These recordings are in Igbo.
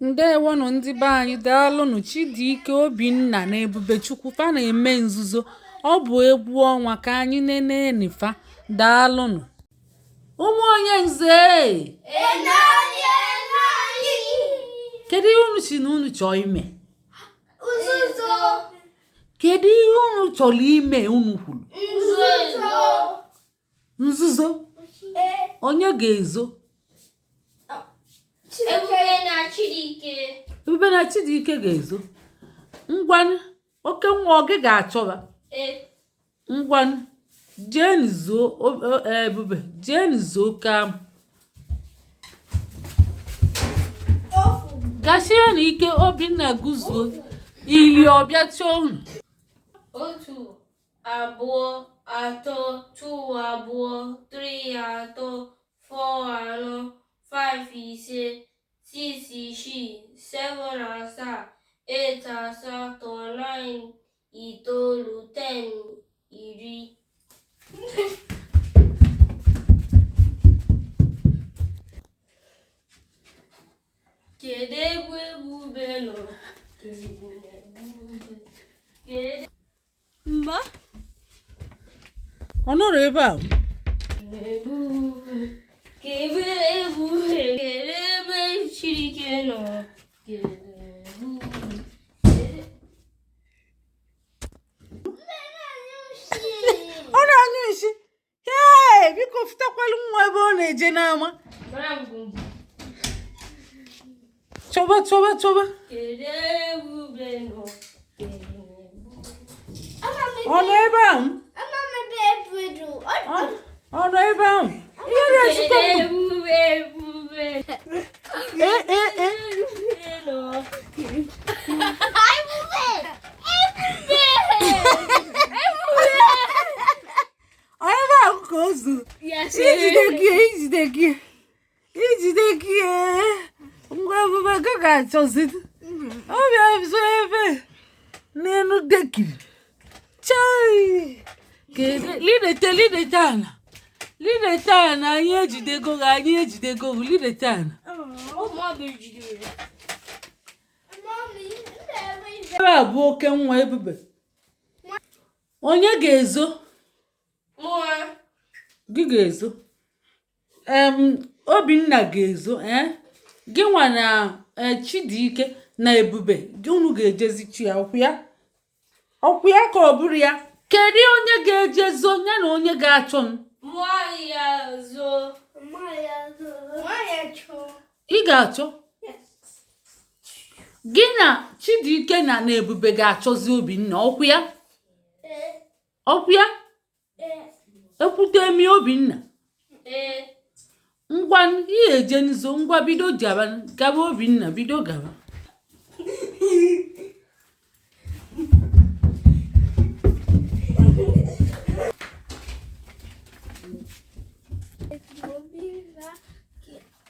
Ndewonụ ndị be anyị, daalụnụ. Chidike, Obinna na Ebubechukwu fa na-eme nzuzo. Ọ bụ egwu ọnwa ka anyị neneni fa. Daalụnụ. Ụmụ onye nze, kedu ihe unu si na unu chọọ ime? Nzuzo. Kedu ihe unu chọrọ ime unu kwuru? Nzuzo. Nzuzo? Onye ga-ezo? Ebube na Chidike. Ebube na Chidike ga-ezo. Ngwanụ, oke nwa, ọ gị ga-achọba? Ngwanụ, jeenụ zoo. Ebube, jeenụ zoo ka gasienụ ike. Obinna guzuo ili ọbịa chọọ unu. 1, 2, 3, 2, 2, 3, 3, 4, 4, 5, 5, 6, 6, 7, 7, 8, 8, 9, 9, 10, 10. Kedu ebe Ebube nọ? Kedu Mba. Ọ nọrọ ebe a? Ebube? Kedu Ebube? Kedu ebe Chidike nọ? Kedu Ebube? Ọ na-anyụ nshi. Ee, biko fụtakwalụ nwa ebe ọ na-eje n'ama. Mara ngwungwu. Chọba, chọba, chọba. Kedu Ebube nọ? Kedu Ọ nọ ebe ahụ? Ọ nọ ebe ahụ? Ihe na-esite m. Ebube, Ebube? Ee, ee, ee. Ebube nọ. Ọ ebe ahụ ka o zuru? Ijide gị, ijide gị, ijide gị. Ngwa, Ebube ka ga-achọzi. Ọ bịa zo ebe n'elu dekiri. Chai! Kedu? Lidete, lidete ala, lidete ala. Anyị ejidego gị, anyị ejidego gị. Lidete ala. Ụmụ jidere. Ebe a bụ oke nwa Ebube. Onye ga-ezo? Mụa. Gị ga-ezo. Obinna ga-ezo. Ee, gị nwa na Chidike na Ebube gị, unu ga-ejezi chi ya. Ọkwụ ya, ọkwụ ya, ka ọ bụrụ ya. Kedu onye ga-eje zo ya na onye ga-achọ m? Mụa ya zo. Ị ga-achọ? Gị na Chidike na Ebube ga-achọzi Obinna. Ọkwụ ya, ọkwụ ya. Ekwute mi Obinna. Ee. Ngwa, ihe eje nzo. Ngwa, bido jaba, gaba. Obinna, bido gaba.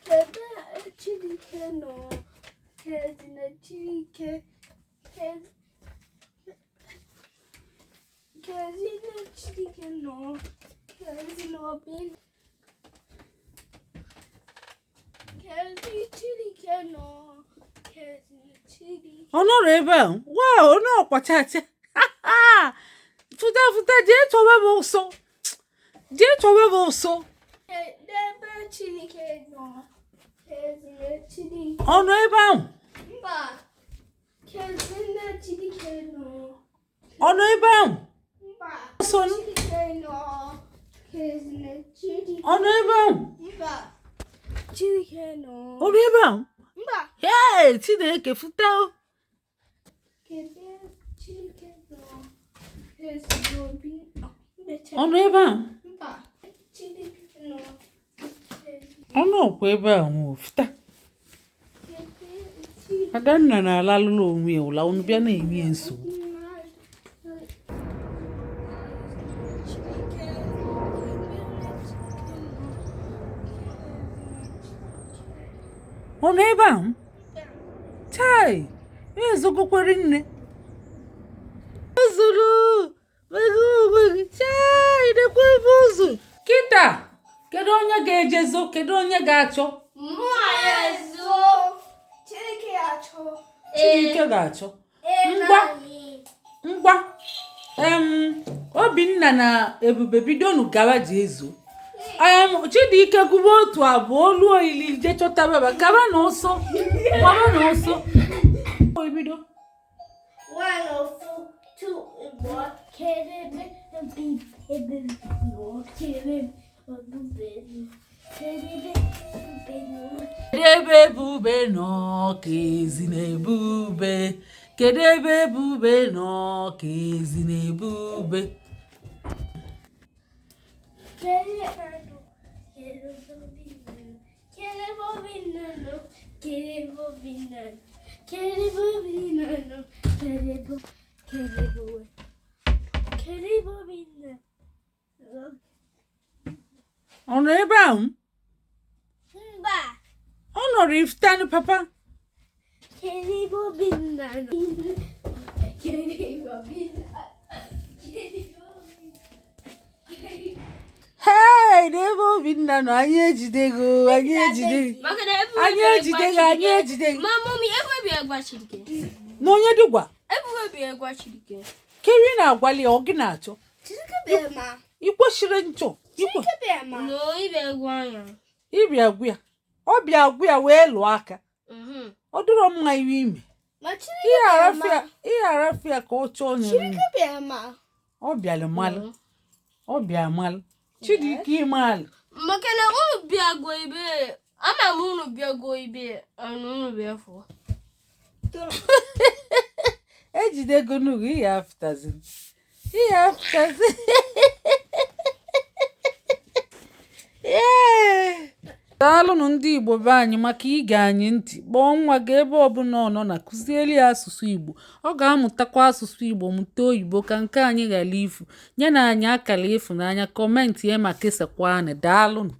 Kedu Chidike nọ? Kedu na Chidike? Kedu na Chidike nọ? Kedu na Obinna? Kedu Chidike nọ? Kedu na Chidike? Ọ nọrọ ebe a? Wa, ọ nọkwa chacha. Fụta, fụta, jee chọba m ọsọ, jee chọba m ọsọ. Kedu ebe Chidike nọ? Kedu na Chidike? Ọ nọ ebe ahụ? Mba. Kedu na Chidike nọ? Ọ nọ ebe ahụ? Mba. Ọsọ. Chidike nọ. Kedu na Chidike? Ọ nọ ebe ahụ? Mba. Chidike nọ. Ọ nọ ebe ahụ? Mba. Hee, Chineke, fụta o. Kedu Chidike nọ? Kedu na Obi? Ọ nọ ebe ahụ? Mba. Chidike nọ. Ọ nọkwa ebe a nwụ. Fụta. Kedu Chidike Adanna na-alalụla onwe ya ụla. Unu bịa na-enye ya nsogbu. Chidike. Ọ nọ ebe ahụ? Chai, ezogokwere nne. O zuru mego onwe gị. Chai, nekwa ebe o zuru kịta. Kedu onye ga-ejezo? Kedu onye ga-achọ? Mụa ya zo. Chidike ga-achọ. Chidike ga-achọ. Ee, Ngwa. naanị. Ngwa, em Obinna na Ebube, bidonu gawa ji ezo. Chidike gụba otu, abụọ, olu oyili, je chọta baba. Gaba na ọsọ, gaba na ọsọ. Bido. One, ofu, two, abụọ, kedebe, bi, ebe, nọ, kedebe, ebube, kedebe, ebube, nọ. Kedu ebe Ebube nọ ka ezi na Ebube? Kedu ebe Ebube nọ ka ezi na Ebube? Kedebe, nọ, kedebe, Obinna, kedebe, Obinna, nọ, kedebe, Obinna, kedebe, Obinna, nọ, kedebe, kedebe, kedebe, Obinna, nọ. Ọ nọ ebe ahụ? Mba. Ọ nọrọ ifitani papa. Kedebe, Obinna, nọ. Kedebe, Obinna, kedebe, Obinna. Hei, n'ebe Obinna nọ, anyị ejidego, anyị ejidego. Maka na Ebube Anyị bịara ejidego, gwa anyị Chidike. ejidego. Ma mummy, Ebube bịara gwa Chidike. Na onye dịgwa? Ebube bịara gwa Chidike. Kiri na-agwali ya, ọ gị na-achọ? Chidike bịara ma. Ikwesịrị nchọ ikwe. Chidike bịara ma. No, ị bịara gwa ya. Ịbịa gwu ya, ọ bịa gwu ya wee lụọ aka. Ọ dịrọ mma iwe ime. Ma Chidike Ihe bịara ma. arafịa, ihe arafịa ka ọ chọọ onye nri. Chidike bịara ma. Ọ bịara malụ, ọ bịa malụ Chidike ime. Maka na unu bịa gwa ibe, ama m unu bịa gwa ibe, ọnụ unu bịa fụ. Ejidego n'ugwu, ihe afụtazi, ihe afụtazi. Ee, daalụnụ ndị Igbo be anyị maka ige anyị ntị. Kpọọ nwa gị ebe ọbụla ọ nọ na kụziere ya asụsụ Igbo, ọ ga-amụtakwa asụsụ Igbo, mụta oyibo, ka nke anyị ghara ifu. Nye na anyị akara ịfụnanya, comment ya ma kesakwa anyị. Daalụnụ.